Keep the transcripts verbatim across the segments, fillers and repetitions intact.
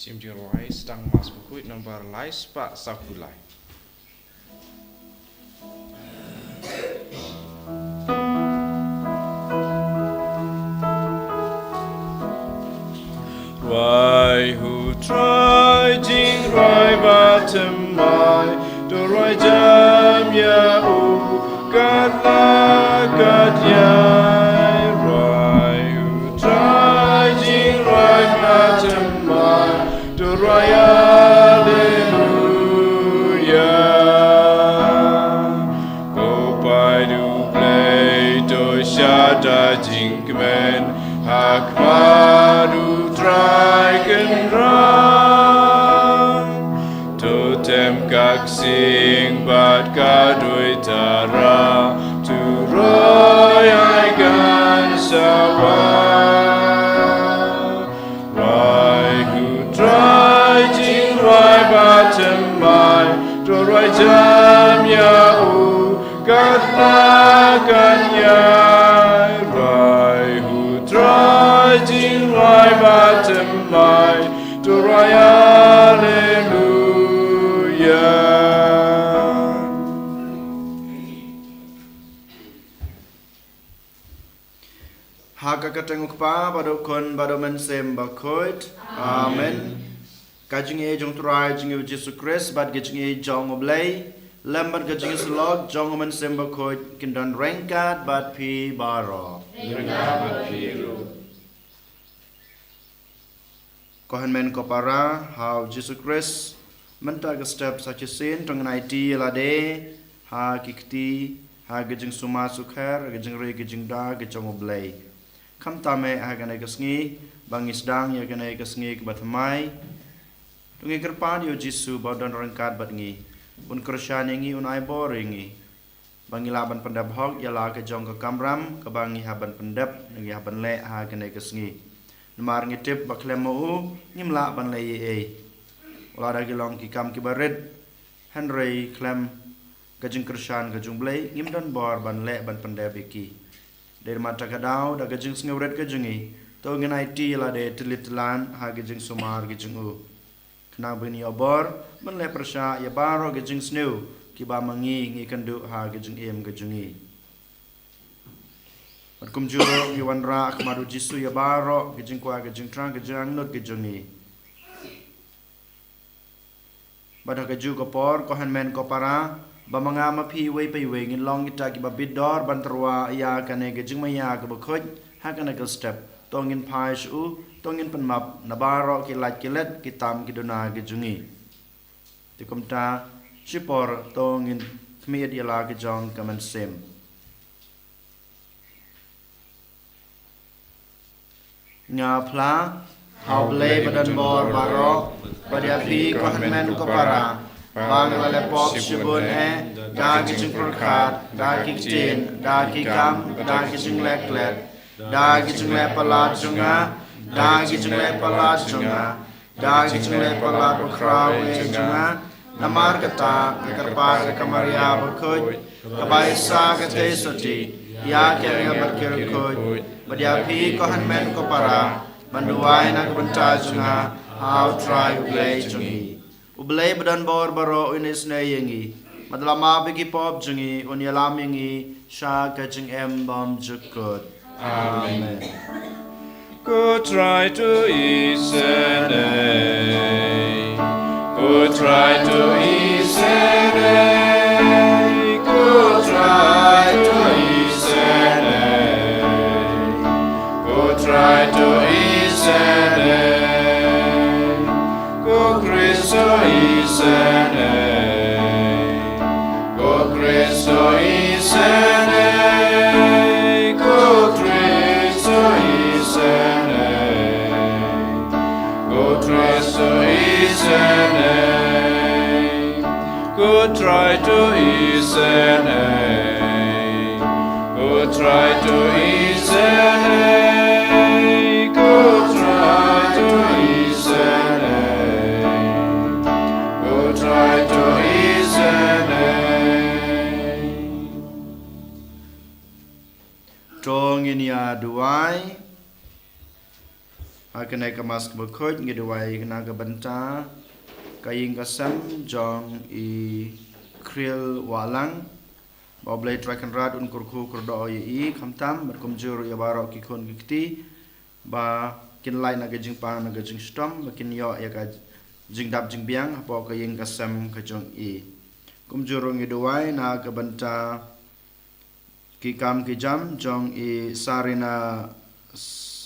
Shim jingrwai Sdang Mass Bakhuid number lai spah saw phew lai. Rwai hu Trai jingrwai ba thymmai, to rwai jam ïa u kat la kat ïai. Rwai hu Trai jingrwai ba thymmai, to rwai Alleluia. Ko paid U Blei to shata jingkmen ha khmat U Trai Kynrad. To them ka ksing bad ka duitara, to roi ai kan sawa. Rwai hu Trai jingrwai ba thymmai, to rwai jam ïa u kat la kat ïai. Rwai hu Trai jingrwai ba thymmai, to rwai Alleluia. Ha ka kyrteng U Kpa bad U Khun bad U Mynsiem Bakhuid. Amen. Ka jingïeit jong U Trai jong ngi U Jisu Khrist bad ka jingïeit jong U Blei lem bad ka jingïasyllok jong U Mynsiem Bakhuid kin don ryngkat bad phi baroh. Ryngkat bad phi ruh. Ko hynmen ko para ha U Jisu Khrist, mynta ka step sa shisien to ngin aiti ïa lade ha ki kti, ha ka jingsumar sukher, ha ka jingri ka jingda ka jong U Blei. Khamtam eh ha kane ka sngi ba ngi sdang ïa kane ka sngi kaba thymmai, to ngi kyrpad ïa U Jisu ba un don ryngkat bad ngi, un kyrshan ïa ngi, un ai bor ïa ngi, ba ngi lah ban pyndep hok ïa la ka jong ka kamram kaba ngi hap ban pyndep, ngi hap ban leh ha kane ka sngi. Namar ngi tip ba khlem ma u ngim lah ban leh ei ei. Wat la da ki long ki kam kiba rit, hynrei khlem ka jingkyrshan ka jong U Blei ngim don bor ban leh ban pyndep ïa ki. Dei namar kata ka daw, da ka jingsngewrit ka jong ngi, to ngin aiti ïa lade tylli tyllan ha ka jingsumar ka jong u, khnang ba ngin ïoh bor ban leh pyrshah ïa baroh ki jingsniew kiba ma ngi ngi kynduh ha ka jingim ka jong ngi. Bad kumjuh ruh ngi wanrah ha khmat U Jisu ïa baroh ki jingkwah, ki jingthrang, ki jingangnud ki jong ngi. Bad ha kajuh ka por, ko hynmen ko para, ba ma nga ma phi iwei pa iwei ngin long kita kiba bit dor ban tyrwa ïa kane ka jingmaïa kaba khuid ha kane ka step. To ngin phai sha u, to ngin pynmap na baroh ki lait ki let, ki tam ki duna ki jong ngi. Te kumta, shipor to ngin khmih ïa la ka jong ka mynsiem. Nga phla ha U Blei ba don bor baroh, bad ïa phi ko hynmen ko para, ba nga la leh pop shibun eh, da ki jingpyrkhat, da ki ktien, da ki kam, da ki jingleh klet, da ki jingleh palat jong nga, da ki jingleh palat jong nga, da ki jingleh palat bakhraw eh jong nga. Namar kata nga kyrpad ïa ka Maria bakhuid, kaba ïa sa ka theisotti ïa ki angel bad ki riewkhuid, bad ïa phi ko hynmen ko para, ban duwai na ka bynta jong nga ha U Trai U Blei jong ngi. U Blei ba don bor baroh un isynei ïa ngi, bad la map ïa ki pop jong ngi, un ïalam ïa ngi sha ka jingim bymjukut. Amen. Ko Trai to isynei. Ko Trai to isynei. Ko Trai to isynei. Ko Trai to isynei. Ko Khrist to isynei. Ko Khrist to isynei. Ko Khrist to isynei. Ko Khrist to isynei. Ko Trai to isynei. Ko Trai to isynei. Ko Trai to isynei. Ko Trai to isynei. To ngin ïa duwai. Ha kane ka Mass kaba khuid ngi duwai na ka bynta ka ïing ka sem jong i Khriel Wahlang, ba U Blei Trai Kynrad un kyrkhu kyrdoh ïa i khamtam, bad kumjuh ruh ïa baroh ki khun ki kti ba kin lait na ka jingpang na ka jingshitom, ba kin ïoh ïa ka jingdap jingbiang hapoh ka ïing ka sem ka jong i. Kumjuh ruh ngi duwai na ka bynta ki kam ki jam jong i Sarina S-,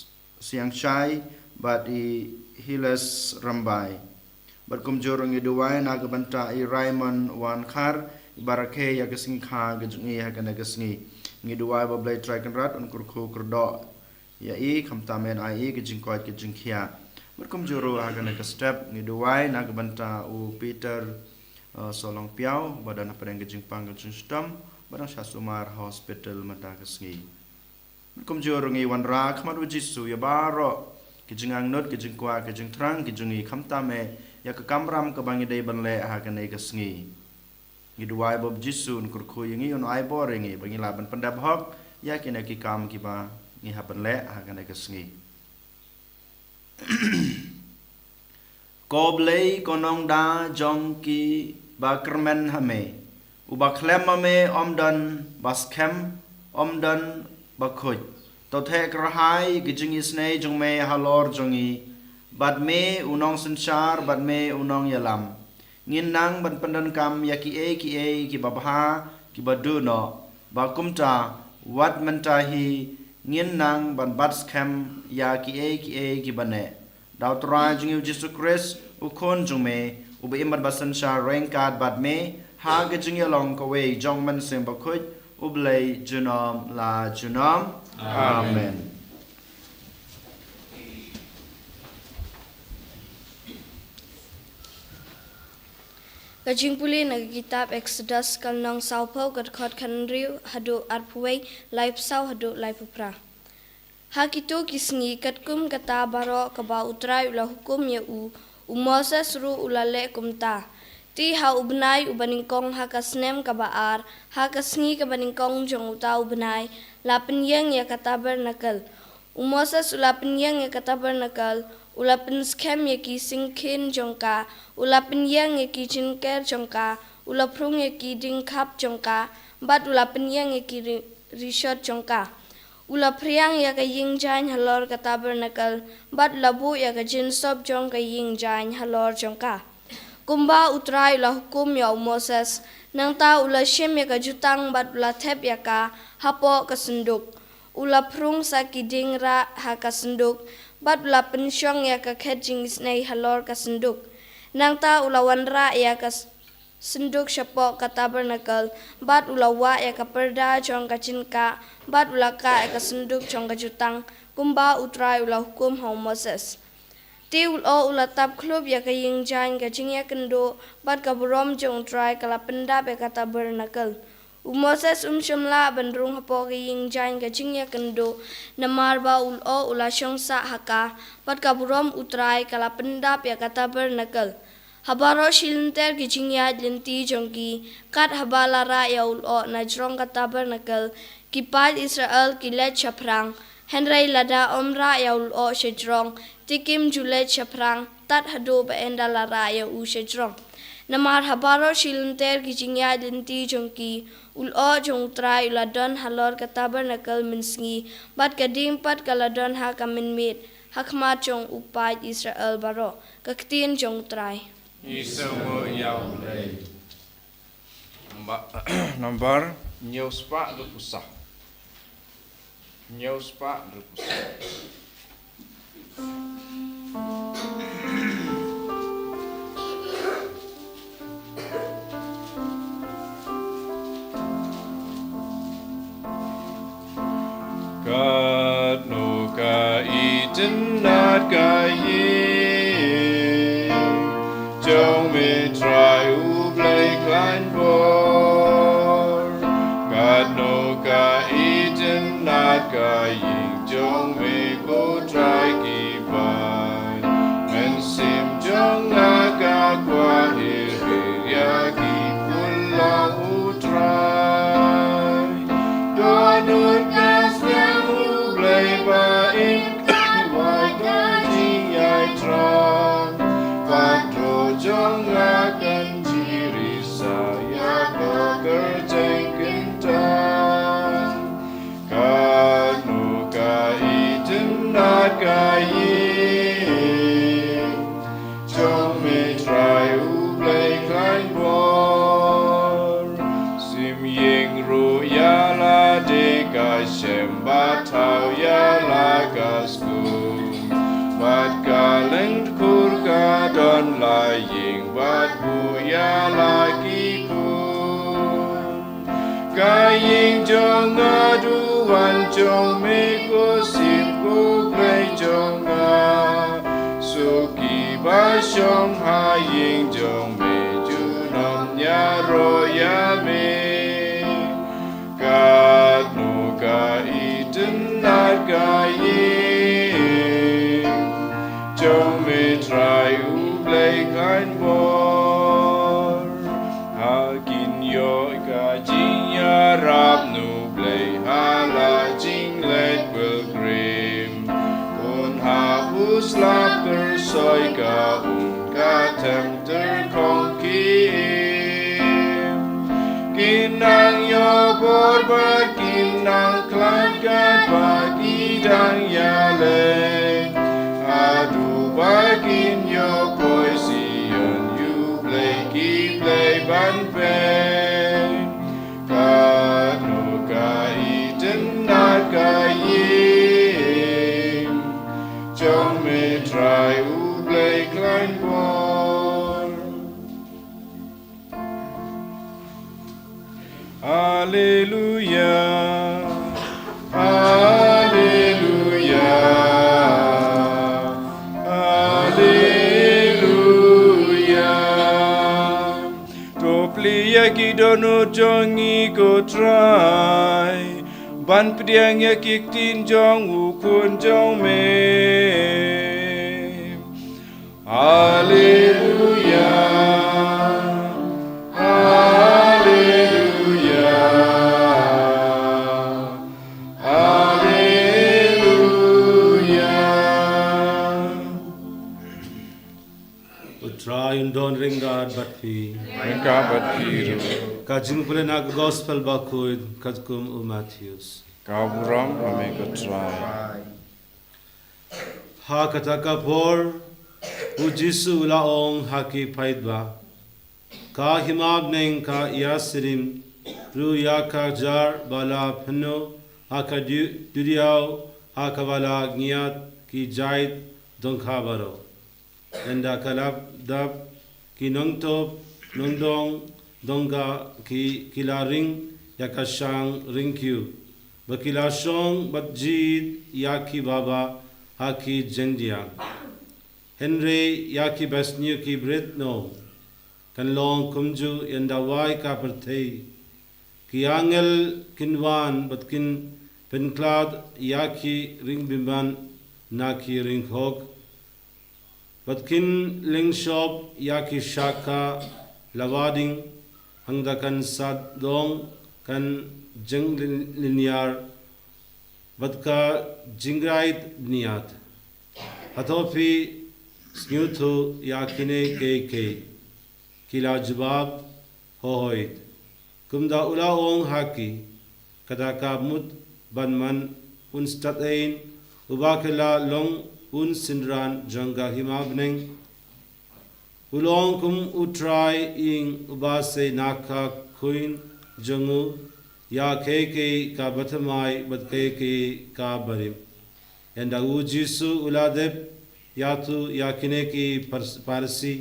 Siangshai bad i Hiles Rambai. Bad kumjuh ruh ngi duwai na ka bynta i Raymond Wankhar, i ba rakhe ïa ka sngi kha ka jong i ha kane ka sngi. Ngi duwai ba U Blei Trai Kynrad un kyrkhu kyrdoh ïa i khamtam, yn ai i ka jingkoit ka jingkhiah. Bad kumjuh ruh ha kane ka step ngi duwai na ka bynta u Peter, uh, Solong Piaw, ba don hapdeng ka jingpang ka jingshitom, ba dang shah sumar ha hospital mynta ka sngi. Bad kumjuh ruh ngi wanrah ha khmat U Jisu ïa baroh ki jingangnud, ki jingkwah, ki jingthrang ki jong i khamtam eh ïa ka kamram kaba ngi dei ban leh ha kane ka sngi. Ngi duwai ba U Jisu un kyrkhu ïa ngi, un ai bor ïa ngi ba ngi lah ban pyndep hok ïa kine ki kam kiba ngi hap ban leh ha kane ka sngi. Ko Blei, ko nongda jong ki ba kyrmen ha me, uba khlem ma me ym don ba skhem, ym don ba khuid. To theh kyrhai ki jingisynei jong me halor jong ngi, bad me u nongsynshar, bad me u nongïalam. Ngin nang ban pyndonkam ïa kiei kiei kiba bha, kiba duh noh. Ba kumta, wat mynta hi ngin nang ban bat skhem ïa kiei kiei kiba neh. Da U Trai jong ngi U Jisu Khrist, U Khun jong me, uba im bad ba synshar ryngkat bad me ha ka jingïalong kawei jong U Mynsiem Bakhuid, U Blei junom la junom. Amen. Amen. Ka jingpule na ka kitab Exodus, ka lynnong sawphew, ka dkhot khathynriew haduh arphew wei, laiphew saw haduh laiphew phra. Ha kito ki sngi katkum kata baroh kaba U Trai u la hukum ïa u, u Moses ruh u la leh kumta. Te ha u bnai uba nyngkong ha ka snem kaba ar, ha ka sngi kaba nyngkong jong uta u bnai, la pynïeng ïa ka tabernacle. U Moses u la pynïeng ïa ka tabernacle, u la pynskhem ïa ki syngkien jong ka, u la pynïeng ïa ki jynker jong ka, u la phrung ïa ki dieng khap jong ka, bad u la pynïeng ïa ki ri-, rishot jong ka. U la phriang ïa ka ïing jaiñ halor ka tabernacle, bad u la buh ïa ka jingsop jong ka ïing jaiñ halor jong ka. Kumba U Trai u la hukum ïa u Moses, nangta u la shim ïa ka jutang bad u la thep ïa ka hapoh ka synduk. U la phrung sa ki dieng rah ha ka synduk, bad u la pynshong ïa ka khet jingisynei halor ka synduk. Nangta u la wanrah ïa ka s-, synduk shapoh ka tabernacle, bad u la wah ïa ka pyrda jong ka jingkah, bad u la kah ïa ka synduk jong ka jutang, kumba U Trai u la hukum ha u Moses. Te u lyoh u la tap khlop ïa ka ïing jaiñ ka jingïakynduh, bad ka burom jong U Trai ka la pyndap ïa ka tabernacle. U Moses um shym lah ban rung hapoh ka ïing jaiñ ka jingïakynduh, namar ba u lyoh u la shong sah ha ka, bad ka burom U Trai ka la pyndap ïa ka tabernacle. Ha baroh shi lynter ki jingïaid lynti jong ki, kat haba la rah ïa u lyoh na jrong ka tabernacle, ki paid Israel ki leit shaphrang, hynrei lada ym rah ïa u lyoh shajrong, te kim ju leit shaphrang, tad haduh ba ynda la rah ïa u shajrong. Namar ha baroh shi lynter ki jingïaid lynti jong ki, u lyoh jong U Trai u la don halor ka tabernacle mynsngi, bad ka dieng pat ka la don ha ka mynmiet, ha khmat jong u paid Israel baroh. Ka ktien jong U Trai. Ngi sngewnguh ïa U Blei. Nombar, nombar hynñiew spah hynriew phew saw. Hynñiew spah hynriew phew saw. Katno ka itynnad ka ïing jong me Trai U Blei khlaiñ bor. Katno ka itynnad ka ïing jong me ko Trai ki paid. Mynsiem jong nga ka kwah hir hir ïa ki khun long U Trai. Dohnud ka sngewbha U Blei ba in ka wai ka Bad to jong nga kan jiri sa ïa ka kyrteng kynta. Katno ka itynnad ka ïing jong me Trai U Blei khlaiñ bor. Sim ïing ruh ïa lade ka shem bad thaw ïa la ka skum. Bad ka lyngkhuh ka don la ïing bad buh ïa la ki khun. Ka ïing jong nga duwan jong me ko Sim ko Blei jong nga. Suki ba shong ha ïing jong me junom ïaroh ïa me. Katno ka itynnad ka ïing jong me Trai U Blei khlaiñ bor. Ha kin ïoh ka jingïarap na U Blei ha la jingleit pilgrim. Un hap u slap kyrsoi ka un ka them tyrkhong ki im. Kin nang ïoh bor bad kin nang khlad katba ki dang ïaleh. Haduh ba kin ïoh poi Zion ïa U Blei ki blei ban peit. Katno ka itynnad ka ïing jong me Trai U Blei khlaiñ bor. Haleluya. Haleluya. Haleluya. To plie ïa ki dohnud jong ngi ko Trai, ban pdiang ïa ki ktien jong u Khun jong me. Haleluya. Haleluya. Haleluya. U Trai un don ryngkat bad phi. Ryngkat bad phi ruh. Ka jingpule na ka Gospel Bakhuid katkum u Mathaios. Ka burom ha me ko Trai. Ha kata ka por, u Jisu u la ong ha ki paidbah, ka hima bneng ka ïasyriem ruh ïa ka jar ba la pynnoh ha ka du-, duriaw ha kaba la ngiat ki jait dohkha baroh. Ynda ka la dap, ki nongtop nongdong dohkha ki, ki la ring ïa ka shang ryngkew, bad ki la shong bad jied ïa ki babha ha ki jingdiang. Hynrei ïa ki basniew ki bret noh. Kan long kumjuh ynda wai ka pyrthei. Ki angel kin wan bad kin pynkhlad ïa ki ringbymman na ki ringkhok, bad kin lyngshop ïa ki shaka lawadieng, hangta kan sat dong, kan jynglynñiar, bad ka jingïaid bniat. Hato phi sngewthuh ïa kine kiei kiei? Ki la jubab, hooid. Kumta u la ong ha ki, kata ka mut ban man un stad-ein, uba ka la long un synran jong ka hima bneng. U long kum u trai ïing uba sei na ka khuid jong u, ïa kiei kiei kaba thymmai bad kiei kiei kaba rim. Ynda u Jisu u la dep ïathuh ïa kine ki Phar-, Pharisi,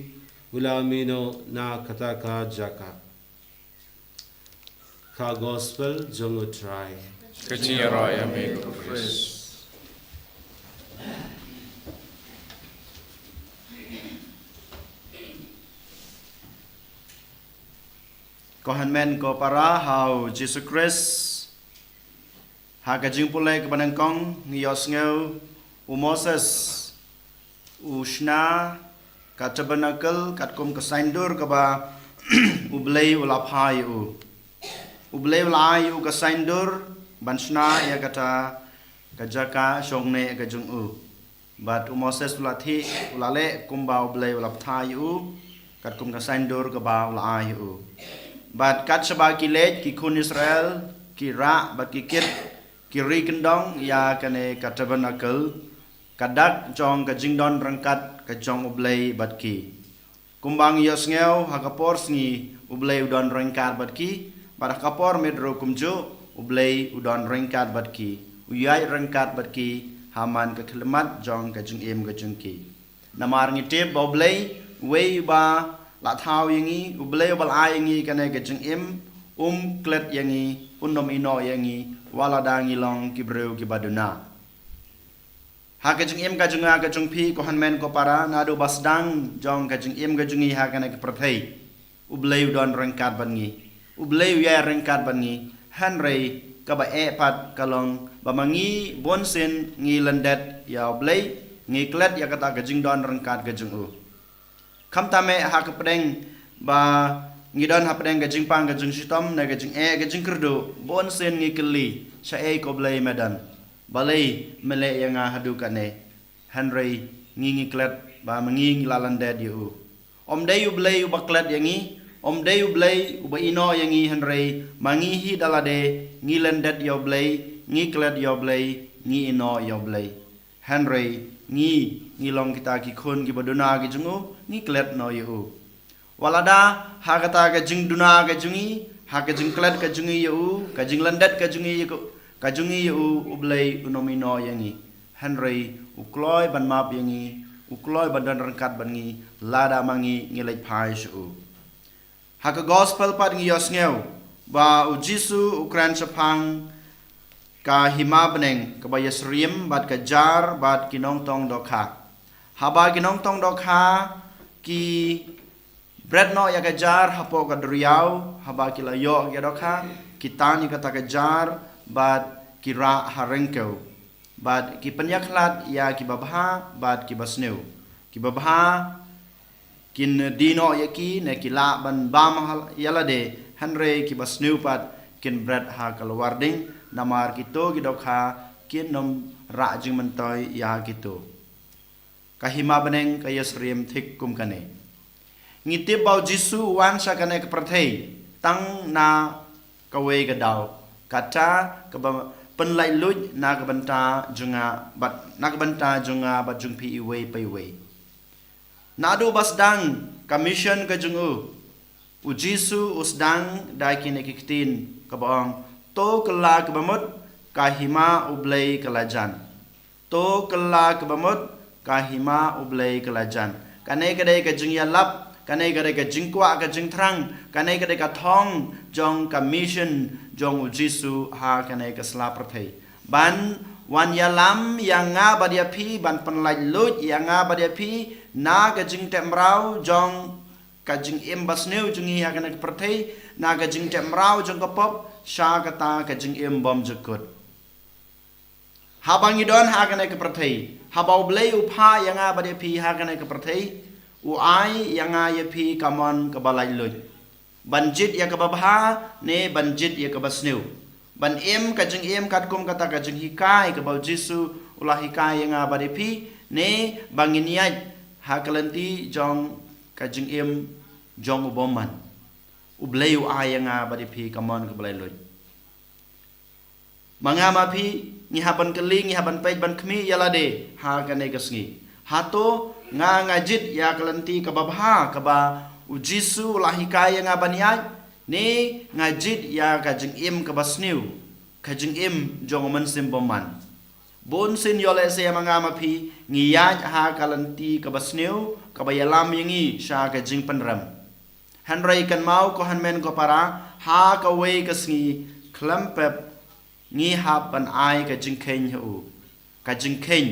u la mih noh na kata ka jaka. Ka Gospel jong u Trai. Ka jingïaroh ïa me ko Khrist. Ko hynmen ko para ha u Jisu Khrist. Ha ka jingpule kaba nyngkong ngi ïohsngew u Moses u shna ka tabernacle katkum ka saindur kaba U Blei u la phah ïa u. U Blei u la ai ïa u ka saindur ban shna ïa kata ka jaka shongneh ka jong u. Bad u Moses u la thik, u la leh kumba U Blei u la bthah ïa u, katkum ka saiñdur kaba u la ai ïa u. Bad kat shaba ki leit, ki khun Israel ki rah bad ki kit, ki ri kyndong ïa kane ka tabernacle, ka dak jong ka jingdon ryngkat ka jong U Blei bad ki. Kumba ngi ïohsngew, ha ka por sngi U Blei u don ryngkat bad ki, bad ha ka por miet ruh kumjuh U Blei u don ryngkat bad ki, u ïaid ryngkat bad ki ha man ka khyllipmat jong ka jingim ka jong ki. Namar ngi tip ba U Blei uwei uba la thaw ïa ngi, U Blei uba la ai ïa ngi kane ka jingim, um klet ïa ngi, un ym ïehnoh ïa ngi, wat lada ngi long ki briew kiba duna. Ha ka jingim ka jong nga ka jong phi, ko hynmen ko para, naduh ba sdang jong ka jingim ka jong ngi ha kane ka pyrthei, U Blei u don ryngkat bad ngi, U Blei u ïaid ryngkat bad ngi. Hynrei kaba eh pat ka long ba ma ngi bunsien ngi lyndet ïa U Blei, ngi klet ïa kata ka jingdon ryngkat ka jong u. Khamtam eh ha ka pdeng ba ngi don hapdeng ka jingpang ka jingshitom ne ka jingeh ka jingkyrduh, bunsien ngi kylli, shaei ko Blei me don? Balei me leh ïa nga haduh kane? Hynrei ngi ngi klet ba ma ngi ngi la lyndet ïa u. Ym dei U Blei uba klet ïa ngi, ym dei U Blei uba ïehnoh ïa ngi, hynrei ma ngi hi da lade ngi lyndet ïa U Blei, ngi klet ïa U Blei, ngi ïehnoh ïa U Blei. Hynrei ngi, ngi long kita ki khun kiba duna ki jong u, ngi klet noh ïa u. Wat lada ha kata ka jingduna ka jong ngi, ha ka jingklet ka jong ngi ïa u, ka jinglyndet ka jong ngi ïa u, ka jong ngi ïa u, U Blei un ym ïehnoh ïa ngi. Hynrei u kloi ban map ïa ngi, u kloi ban don ryngkat bad ngi, lada ma ngi ngi leit phai sha u. Ha ka gospel pat ngi ïohsngew ba U Jisu u kren shaphang ka hima bneng kaba ïasyriem bad ka jar bad ki nongtong dohkha. Haba ki nongtong dohkha ki bret noh ïa ka jar hapoh ka duriaw, haba ki la ïoh ïa ka dohkha, ki tan ïa kata ka jar bad ki rah ha ryngkew. Bad ki pynïakhlad ïa kiba bha bad kiba sniew. Kiba bha kin die noh ïa ki ne ki lah ban bam ha ïa lade, hynrei kiba sniew pat kin bret ha ka lawar ding, namar kito ki dohkha kin ym rah jingmyntoi ïa kito. Ka hima bneng ka ïasyriem thik kum kane. Ngi tip ba U Jisu u wan sha kane ka pyrthei tang na kawei ka daw, kata kaba pynlaitluid na ka bynta jong nga bad, na ka bynta jong nga bad jong phi iwei pa iwei. Naduh ba sdang ka mission ka jong u, U Jisu u sdang da kine ki ktien kaba ong, "To kylla kaba mut, ka hima U Blei ka la jan. To kylla kaba mut, ka hima U Blei ka la jan." Kane ka dei ka jingïalap, kane ka dei ka jingkwah ka jingthrang, kane ka dei ka thong jong ka mission jong U Jisu ha kane ka sla pyrthei. Ban wan ïalam ïa nga bad ïa phi, ban pynlaitluid ïa nga bad ïa phi na ka jingtep mraw jong ka jingim ba sniew jong ngi ha kane ka pyrthei, na ka jingtep mraw jong ka pop sha kata ka jingim bymjukut. Haba ngi don ha kane ka pyrthei, haba U Blei u phah ïa nga bad ïa phi ha kane ka pyrthei, u ai ïa nga ïa phi ka mon kaba laitluid. Ban jied ïa kaba bha ne ban jied ïa kaba sniew. Ban im ka jingim katkum kata ka jinghikai kaba U Jisu u la hikai ïa nga bad ïa phi, ne ba ngin ïaid ha ka lynti jong ka jingim jong u bymman. U Blei u ai ïa nga bad ïa phi ka mon kaba laitluid. Ma nga ma phi, ngi hap ban kylli, ngi hap ban peit ban khmih ïa lade ha kane ka sngi. Hato nga nga jied ïa ka lynti kaba bha kaba U Jisu u la hikai ïa nga ban ïaid, ne nga jied ïa ka jingim kaba sniew, ka jingim jong u mynsiem bymman? Bunsien ïoh lehse ma nga ma phi ngi ïaid ha ka lynti kaba sniew, kaba ïalam ïa ngi sha ka jingpynrem. Hynrei kynmaw ko hynmen ko para, ha kawei ka sngi khlem pep ngi hap ban ai ka jingkheiñ ha u, ka jingkheiñ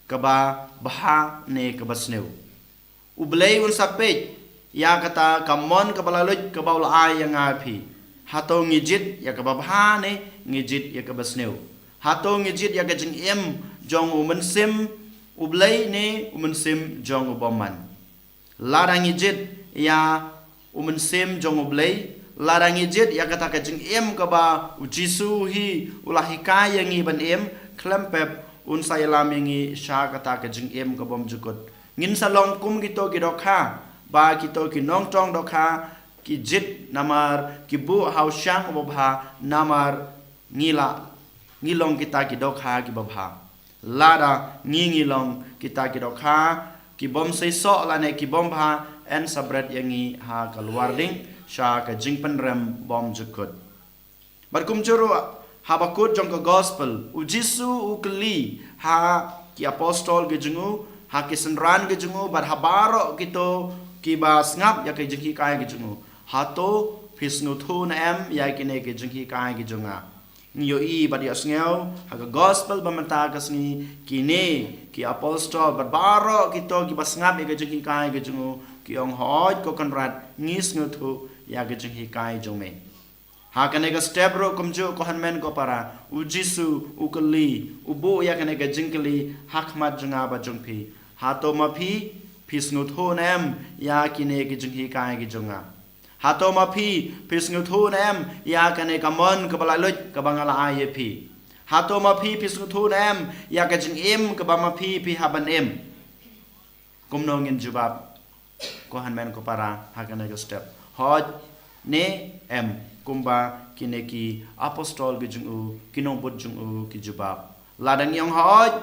kaba bha ne kaba sniew. U Blei un sa peit ïa kata ka mon kaba laitluid kaba u la ai ïa nga phi. Hato ngi jied ïa kaba bha ne ngi jied ïa kaba sniew? Hato ngi jied ïa ka jingim jong u mynsiem U Blei ne u mynsiem jong u bymman? Lada ngi jied ïa u mynsiem jong U Blei, lada ngi jied ïa kata ka jingim kaba U Jisu hi u la hikai ïa ngi ban im, khlem pep Un sa ïalam ïa ngi sha kata ka jingim ka bymjukut. Ngin sa long kum kito ki dohkha, ba kito ki nongtong dohkha, ki jied namar ki buh ha u shiang uba bha, namar ngi la, ngi long kita ki dohkha kiba bha. Lada ngi, ngi long kita ki dohkha ki bym seisoh lane ki bym bha, yn sa bret ïa ngi ha ka lwar ding sha ka jingpynrem bymjukut. Bad kumjuh ruh, haba kut jong ka gospel, u Jisu u kylli ha ki apostol ki jong u, ha ki synran ki jong u, bad ha baroh kito kiba sngap ïa ka jinghikai ki jong u, hato phi sngewthuh ne em ïa kine ki jinghikai ki jong nga? Ngi ïohi bad ïohsngew ha ka gospel ba mynta ka sngi, kine ki apostol bad baroh kito kiba sngap ïa ka jinghikai ki jong u ki ong, hooid ko Kynrad, ngi sngewthuh ïa ka jinghikai jong me. Ha kane ka step ruh kumjuh ko hynmen ko para, u Jisu u kylli, u buh ïa kane ka jingkylli ha khmat jong nga bad jong phi. Hato ma phi, phi sngewthuh ne em ïa kine ki jinghikai ki jong nga? Hato ma phi, phi sngewthuh ne em ïa kane ka mon kaba laitluid kaba nga la ai ïa phi? Hato ma phi, phi sngewthuh ne em ïa ka jingim kaba ma phi, phi hap ban im? Kumno ngin jubab, ko hynmen ko para, ha kane ka step? Hooid ne em, kumba kine ki apostol ki jong u, ki nongbud jong u ki jubab. Lada ngi ong hooid,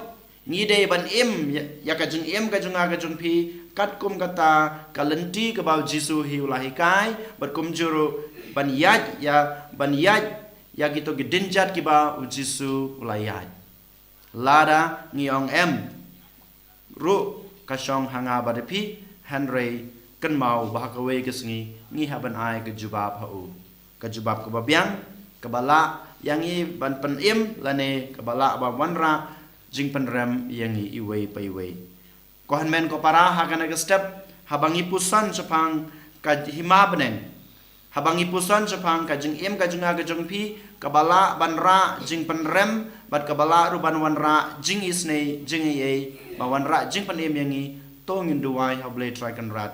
ngi dei ban im ïa, ïa ka jingim ka jong nga ka jong phi katkum kata ka lynti kaba u Jisu hi u la hikai, bad kumjuh ruh ban ïaid ïa, ban ïaid ïa kito ki dienjat kiba u Jisu u la ïaid. Lada ngi ong em ruh, ka shong ha nga bad phi, hynrei kynmaw ba ha kawei ka sngi ngi hap ban ai ka jubab ha u. Ka jubab kaba biang, kaba lah ïa ngi ban pynim lane kaba lah ban wanrah jingpynrem ïa ngi iwei pa iwei. Ko hynmen ko para, ha kane ka step, haba ngi puson shaphang ka hima bneng, haba ngi puson shaphang ka jingim ka jong nga ka jong phi, kaba lah ban rah jingpynrem bad kaba lah ruh ban wanrah jingisynei, jingaiei, ban wanrah jingpynim ïa ngi, to ngin duwai ha u Blei Trai Kynrad.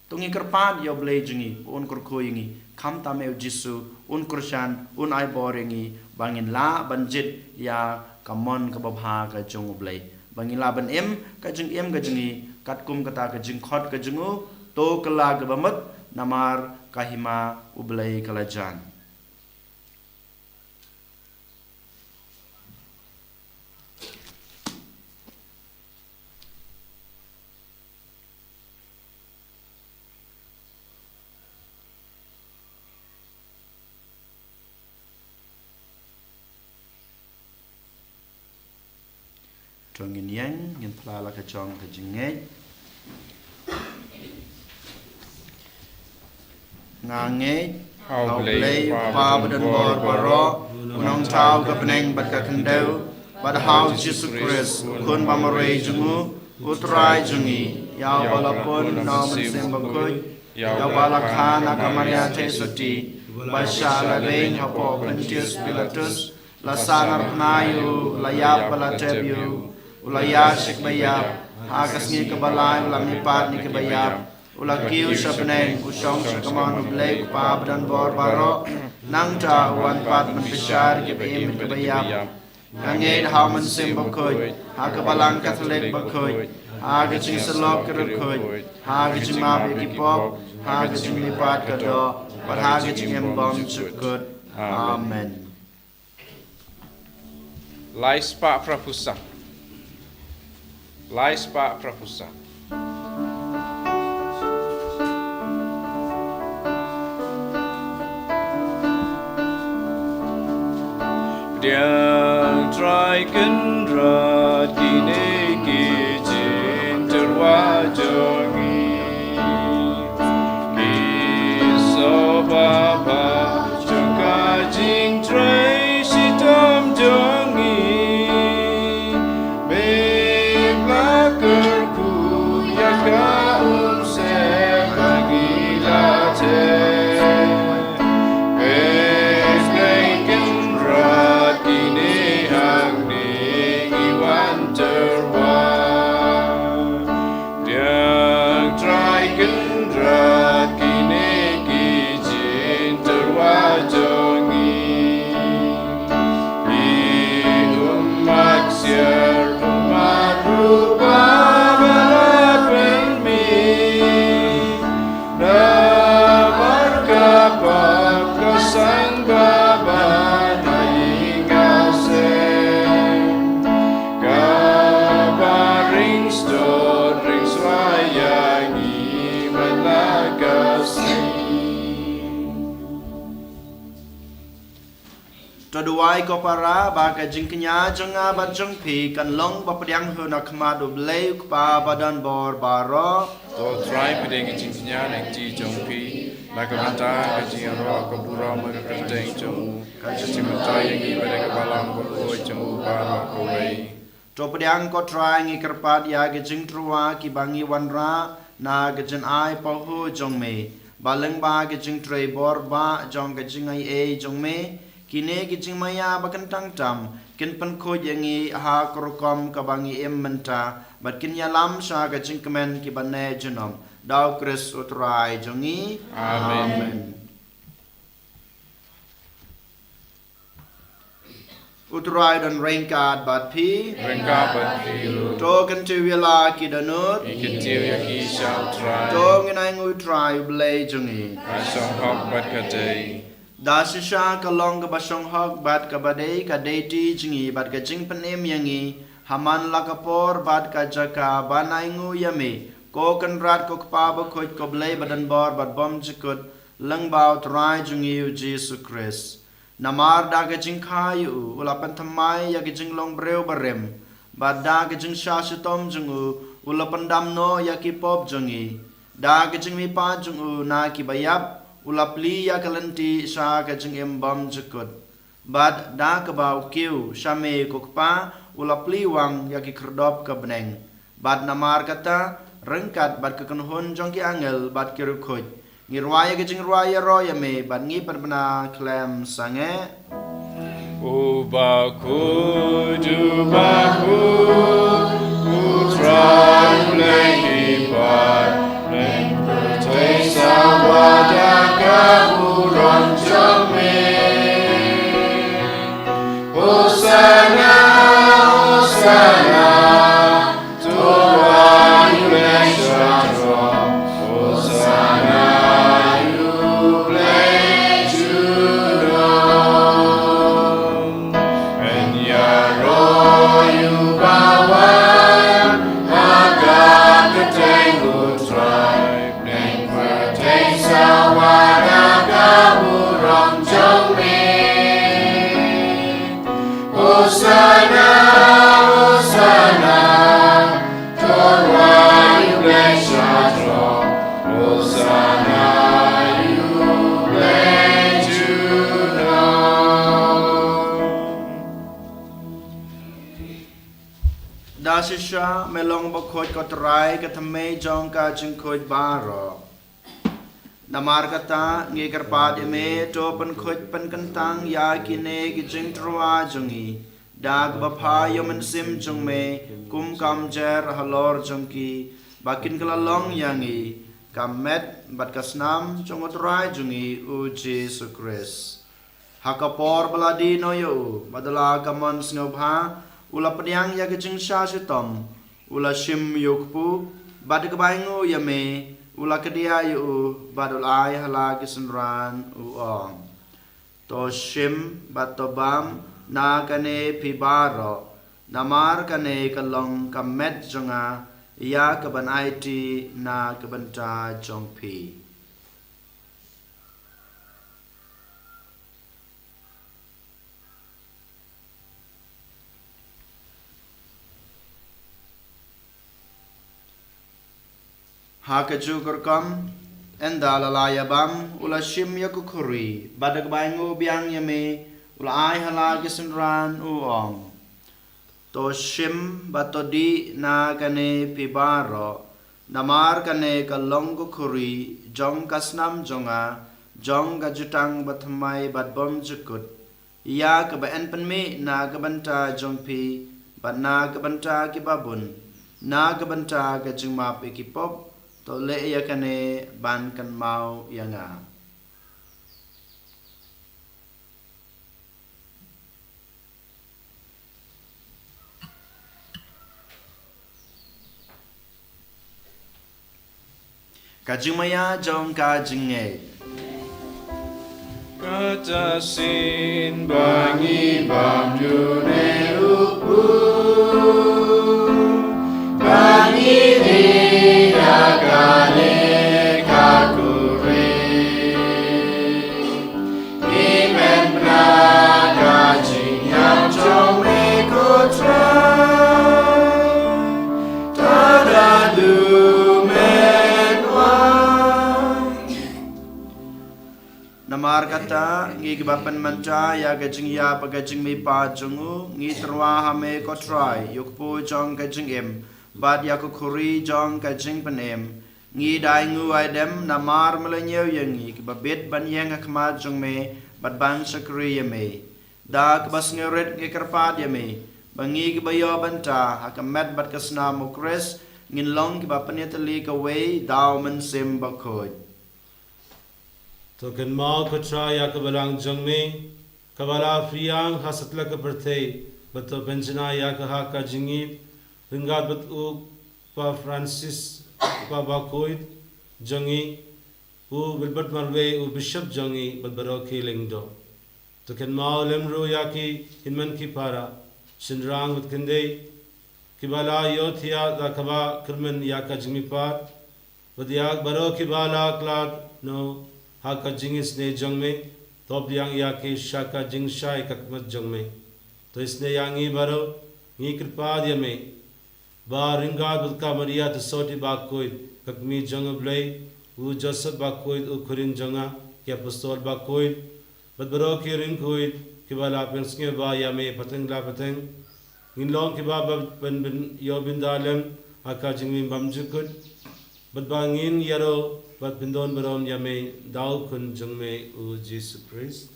To ngi kyrpad ïa u Blei jong ngi, un kyrkhu ïa ngi, khamtam ïa u Jisu, un kyrshan, un ai bor ïa ngi, ba ngin lah ban jied ïa ka mon kaba bha ka jong u Blei, ba ngin lah ban im ka jingim ka jong ngi katkum kata ka jingkhot ka jong u, to kylla kaba mut, namar ka hima u Blei ka la jan. To ngin ïeng, ngin phla la ka jong ka jingngeit. Nga ngeit ha u Blei, u Kpa badonbor baroh, u nongthaw ka bneng bad ka khyndew, bad ha u Jisu Khrist, u Khun bamarwei jong u, u Trai jong ngi, ïa uba la pun na u Mynsiem Bakhuid, ïa uba la kha na ka Maria Theisotti, ba shah la beiñ hapoh Pontius Pilatus, la sahnarphna ïa u, la ïap bad la tep ïa u, u la ïaid sha kiba ïap, ha ka sngi kaba lai u la mihpat na kiba ïap, u la kiew sha bneng, u shong sha kamon u Blei u Kpa badonbor baroh, nangta u wan pat ban bishar ïa kiba im bad kiba ïap. Nga ngeit ha u Mynsiem Bakhuid, ha ka Balang Katholik bakhuid, ha ka jingsyllok ka riewkhuid, ha ka jingmap ïa ki pop, ha ka jingmihpat ka doh, bad ha ka jingim bymjukut. Amen. Lai spah phra phew san. Lai spah phra phew san. Pdiang Trai Kynrad kine ki jingtyrwa jong ngi. Ki sngewbha ba jong ka jingtrei shitom jong ngi. Me la kyrkhu ïa ka umsem ba ngi la teh. Pdiang Kynrad kine hangne ngi wan tyrwa. Duwai ko para ba ka jingkñia jong nga bad jong phi kan long ba pdiang hun ha khmat U Blei U Kpa ba don bor baroh. To Trai, pdiang ka jingkñia lynti jong phi na ka bynta ka jingïaroh ka burom ka kyrteng jong u, ka jingmyntoi ïa ngi bad ka balang bakhuid jong u baroh kawei. To pdiang ko Trai, ngi kyrpad ïa ki jingtyrwa kiba ngi wanrah na ka jingai pahuh jong me, ba lyngba ka jingtrei bor ba jong ka jingaiei jong me, kine ki jingmaïa ba kyntang tam kin pynkhuid ïa ngi ha ka rukom kaba ngi im mynta, bad kin ïalam sha ka jingkmen kiba neh junom. Da U Khrist U Trai jong ngi. Amen. Amen. U Trai don ryngkat bad phi. Ryngkat bad phi ruh. To kyntiew ïa la ki dohnud. Ngi kyntiew ïa ki sha U Trai. To ngin ainguh ïa U Trai U Blei jong ngi. Ka shong hok bad ka dei. Da shisha ka long kaba shong hok bad kaba dei ka duty jong ngi bad ka jingpynim ïa ngi ha man la ka por bad ka jaka ban ainguh ïa me, ko Kynrad ko Kpa bakhuid, ko Blei ba don bor bad bymjukut, lyngba U Trai jong ngi U Jisu Khrist. Namar da ka jingkha ïa u, u la pynthymmai ïa ka jinglong briew barim, bad da ka jingshah shitom jong u, u la pyndam noh ïa ki pop jong ngi. Da ka jingmihpat jong u na kiba ïap, u la plie ïa ka lynti sha ka jingim bymjukut. Bad da kaba u kiew sha me ko Kpa, u la plie wang ïa ki khyrdop ka bneng. Bad namar kata, ryngkat bad ka kynhun jong ki angel bad ki riewkhuid, ngi rwai ïa ka jingrwai ïaroh ïa me, bad ngi pynbna khlem sangeh. U bakhuid, u bakhuid, U Trai U Blei ki paid, bneng pyrthei sawa da ka burom jong me. Hosanna, Hosanna, to Trai U Blei sha throne. Hosanna ïa U Blei junom. Yn ïaroh ïa u bawan ha ka kyrteng U Trai, bneng pyrthei sawa da ka burom jong me. Hosanna, Hosanna, to Trai U Blei sha throne. Hosanna ïa U Blei junom. Da shisha me long bakhuid ko Trai, ka thymmei jong ka jingkhuid baroh. Namar kata, ngi kyrpad ïa me, to pynkhuid pynkyntang ïa kine ki jingtyrwa jong ngi da kaba phah ïa u Mynsiem jong me kum ka umjer halor jong ki, ba kin kylla long ïa ngi ka met bad ka snam jong U Trai jong ngi U Jisu Khrist. Ha ka por ba la die noh ïa u, bad da la ka mon sngewbha, u la pdiang ïa ka jingshah shitom, u la shim ïa u kpu, bad da kaba ainguh ïa me, u la kdiah ïa u, bad u la ai ha la ki synran, u ong: To shim bad to bam na kane phi baroh, namar kane ka long ka met jong nga, ïa kaban aiti na ka bynta jong phi. Ha kajuh ka rukom, ynda la la ïa bam, u la shim ïa ka khuri, bad da kaba ainguh biang ïa me, u la ai ha la ki synran, u ong: To shim bad to dih na kane phi baroh, namar kane ka long ka khuri jong ka snam jong nga, jong ka jutang bathymmai bad bymjukut, ïa kaba yn pynmih na ka bynta jong phi, bad na ka bynta kiba bun, na ka bynta ka jingmap ïa ki pop. To leh ïa kane ban kynmaw ïa nga. Ka jingmaïa jong ka jingngeit. Kata shisien ba ngi bam ïa une u kpu, ba ngi dih na kane ka khuri, ngi pynbna ka Namar kata, ngi kiba pynmynta ïa ka jingïap bad ka jingmihpat jong u, ngi tyrwa ha me ko Trai, ïa u kpu jong ka jingim bad ïa ka khuri jong ka jingpynim. Ngi da ainguh aidem namar me la ñiew ïa ngi kiba bit ban ïeng ha khmat jong me bad ban shakri ïa me. Da kaba sngewrit ngi kyrpad ïa me ba ngi kiba ïoh bynta ha ka met bad ka snam u Khrist ngin long kiba pynïatylli kawei da u Mynsiem Bakhuid. To kynmaw ko Trai ïa ka balang jong me kaba la pdiang ha satlak ka pyrthei, bad to pynjngai ïa ka ha ka jingïeit ryngkat bad u Pope Francis, u Papa Bakhuid jong ngi, u Wilbert marwei, u Bishop jong ngi bad baroh ki lyngdoh. To kynmaw lem ruh ïa ki hynmen ki para, shynrang bad khyndai, kiba la ïohthiah da kaba kyrmen ïa ka jingmihpat, bad ïa baroh kiba la khlad noh ha ka jingisynei jong me, to pdiang ïa ki sha ka jingshai khadmat jong me. To isynei ïa ngi baroh, ngi kyrpad ïa me ba ryngkat bad ka Maria Theisotti Bakhuid, ka kmie jong u Blei, u Joseph Bakhuid u khun jong nga, ki apostol bakhuid bad baroh ki riewkhuid kiba la pynsngewbha ïa me pateng la pateng, ngin long kiba ban pynïoh bynta lem ha ka jingim bymjukut, bad ba ngin ïaroh bad pyndonburom ïa me da u Khun jong me u Jisu Khrist.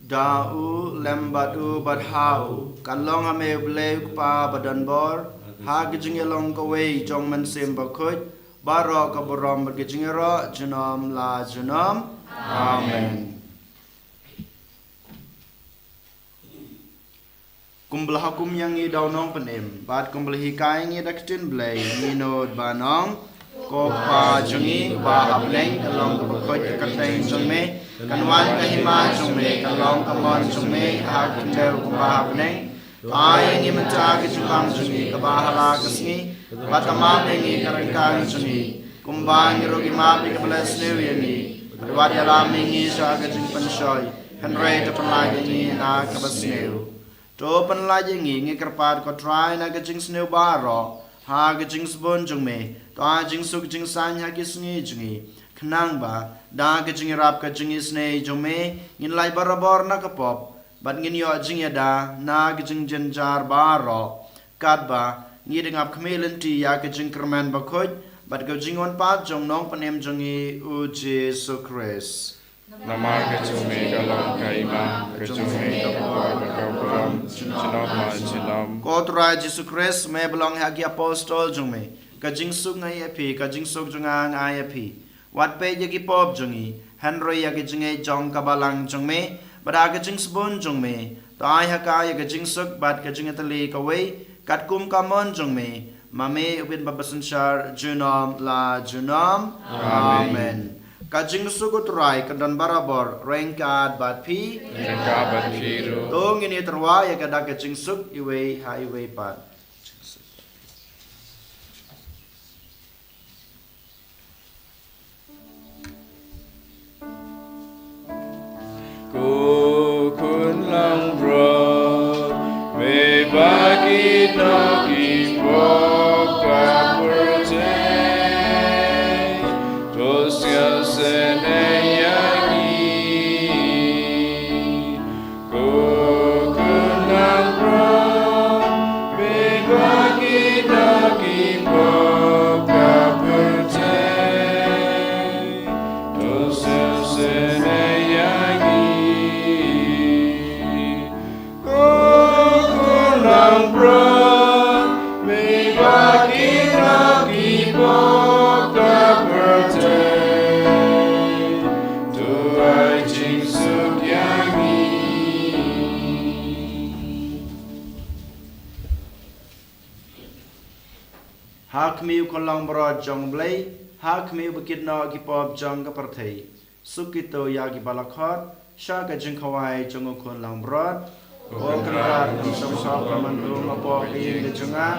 Da u, lem bad u, bad ha u, kan long ha me u Blei u Kpa badonbor, ha ka jingïalong kawei jong u Mynsiem Bakhuid, baroh ka burom bad ka jingïaroh junom la junom. Amen. Kumba la hukum ïa ngi da u Nongpynim, bad kumba la hikai ïa ngi da ka ktien Blei, ngi nud ban ong: Ko Kpa jong ngi uba ha bneng, kan long kaba khuid ka kyrteng jong me, kan wan ka hima jong me, kan long ka mon jong me ha ka khyndew kumba ha bneng. To ai ïa ngi mynta ka jingbam jong ngi kaba ha la ka sngi, bad to map ïa ngi ka ryngkang jong ngi, kumba ngi ruh ngi map ïa kiba la sniew ïa ngi. Bad wat ïalam ïa ngi sha ka jingpynshoi, hynrei to pynlait ïa ngi na kaba sniew. To pynlait ïa ngi, ngi kyrpad ko Trai, na ka jingsniew baroh ha ka jingsbun jong me. To ai jingsuk jingsaiñ ha ki sngi jong ngi, khnang ba da ka jingïarap ka jingisynei jong me, ngin lait barabor na ka pop, bad ngin ïoh jingïada na ka jingjynjar baroh, katba ngi dang ap khmih lynti ïa ka jingkyrmen bakhuid bad ka jingwan pat jong u Nongpynim jong ngi u Jisu Khrist. Namar ka jong me ka long ka hima, ka jong me ka bor bad ka burom, junom la junom. Ko Trai Jisu Khrist, me ba la ong ha ki apostol jong me: Ka jingsuk nga ai ïa phi, ka jingsuk jong nga nga ai ïa phi. Wat peit ïa ki pop jong ngi, hynrei ïa ka jingngeit jong ka balang jong me. Bad ha ka jingsbun jong me, to ai ha ka ïa ka jingsuk bad ka jingïatylli kawei, katkum ka mon jong me, ma me u Blei ba bapher synshar junom la junom. Amen. Amen. Ka jingsuk u Trai kan don barabor ryngkat bad phi. Ryngkat bad phi ruh. To ngin ïatyrwa ïa ka da ka jingsuk iwei ha iwei pat. Ko Khun langbrot, me ba ki nongkynnoh ki pop ka pyrthei, to sngewsynei ïa ngi. Ko Khun langbrot, me ba ki nongkynnoh ki pop ka pyrthei, to sngewsynei ïa ngi. Ko Khun langbrot, me ba ki nongkynnoh ki pop ka pyrthei, to ai jingsuk ïa ngi. Ha khmih u Khun langbrot jong u Blei, ha khmih u ba kynnoh ki pop jong ka pyrthei. Suk kito ïa kiba la khot sha ka jingkhawai jong u Khun langbrot. Ko Kynrad, ngam shym hok ban wan hapoh ka ïing ka jong nga,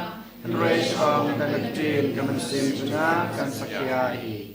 hynrei shu ong tang ka ktien, ka mynsiem jong nga kan satia hi.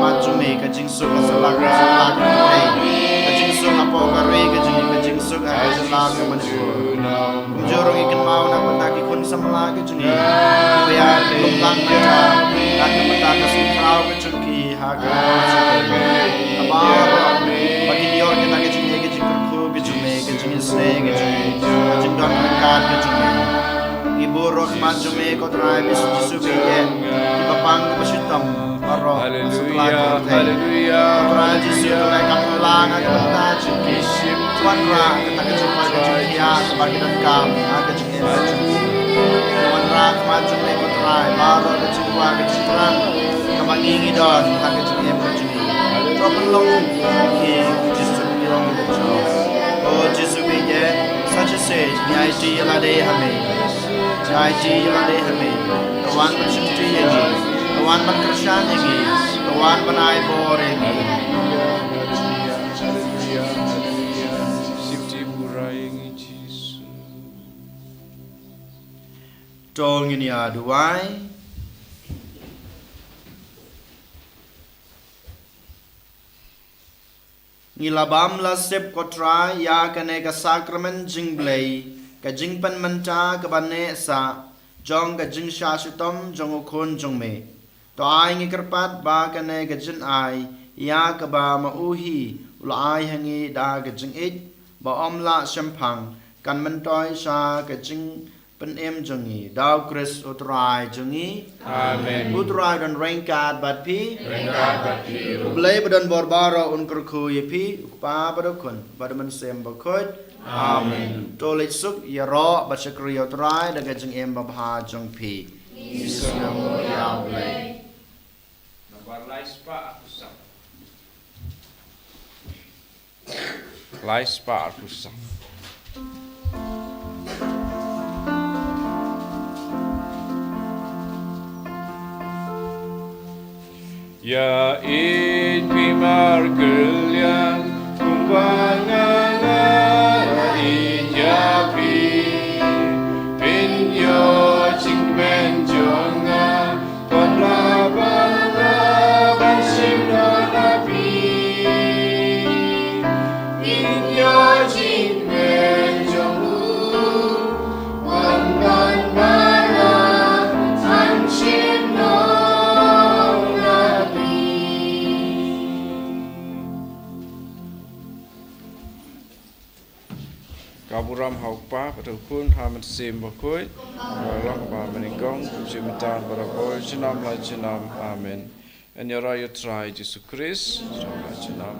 Manipur. Kumjuh ruh ngi kynmaw na ka bynta ki khun samla ka jong ngi. Ba ïa lum lang na ka, na ka bynta ka sngi khraw ka jong ki ha ka. Kaba, ba kin ïoh kita ka jingïeit ka jingkyrkhu ka jong me, ka jingisynei ka jong me, ka jingdon ryngkat ka jong me. Ngi buh ruh khmat jong me ko Trai, ba shu Jisu ba ïeit, kiba pang kiba shitom baroh. Haleluya, haleluya. Ko Trai Jisu, to leh ka pynlang ha ka bynta jong ki. Wanrah kata ka jingkoit ka jingkhiah kaba ki donkam ha ka jingim ka jong ki. Wanrah khmat jong me ko Trai, baroh ka jingkwah ka jingthrang kaba ngi ngi don ha ka jingim ka jong ngi. To pynlong ki Jisu, ki long ki jong. O Jisu ba ïeit, sa shisien ngi aiti ïa lade ha me. Ngi aiti ïa lade ha me. To wan ban shimti ïa ngi. To wan ban kyrshan ïa ngi. To wan ban ai bor ïa ngi. Shimti pura ïa ngi Jisu. To ngin ïa duwai. Ngi la bam la sip ko Trai ïa kane ka sakramen jingblei, ka jingpynmynta kaba neh sah jong ka jingshah shitom jong u Khun jong me. To ai ngi kyrpad ba kane ka jingai ïa kaba ma u hi u la ai ha ngi da ka jingïeit ba ym lah shemphang kan myntoi sha ka jing pynim jong ngi, da u Khrist u Trai jong ngi. Amen. U Trai don ryngkat bad phi. Ryngkat bad phi ruh. U Blei ba don bor baroh un kyrkhu ïa phi, u Kpa bad u Khun bad u Mynsiem Bakhuid. Amen. To leit suk ïaroh bad shakri ïa u Trai da ka jingim babha jong phi. Ngi sngewbha ïa u Blei. Nambar lai spah arphew saw. Lai spah arphew saw. Ïa ïeit phi markylliang kumba nga nga ïeit ïa phi. Phin ïoh jingkmen jong nga. Ka burom ha u Kpa bad u Khun, ha u Mynsiem Bakhuid, kumba long ha kaba nyngkong, kumjuh mynta, barabor, junom la junom. Amen. Yn ïaroh ïa u Trai Jisu Khrist, junom la junom.